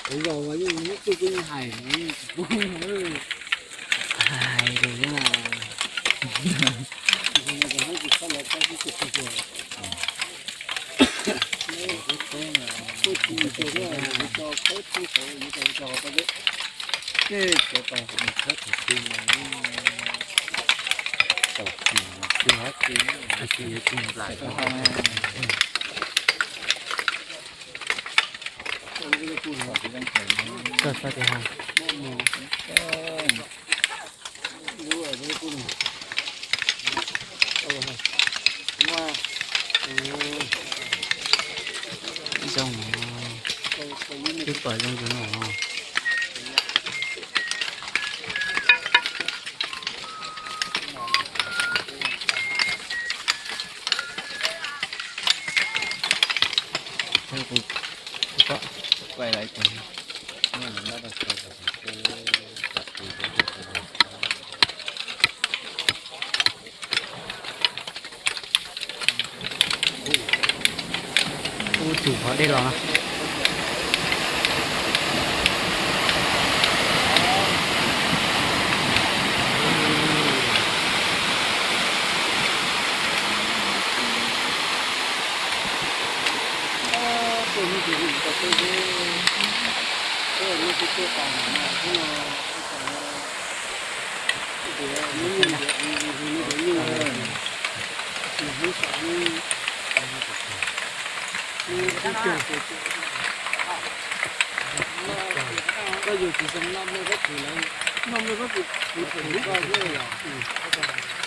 Kuv zaum mas yeej muab twj kuj yeej hais, yeej tsis pub. Hais lus xwb na. Kuv teb mas kuj tsis tso, tso khawb tib hauv, tso tau lawm. Tej cov tau khawb thaum twg mas tau tsis twg hov twg, tsis nplaim. Koj xav tias ha. Zoo, twb pom zoo zoo no. Kuv, kuv tau quay lại tus, tus, tus, tus, ub, tus qhov dej los no. Koj yug tsis xyoo noj mej pob kws lawm, noj mej pob kws kuv them koj thiab yom.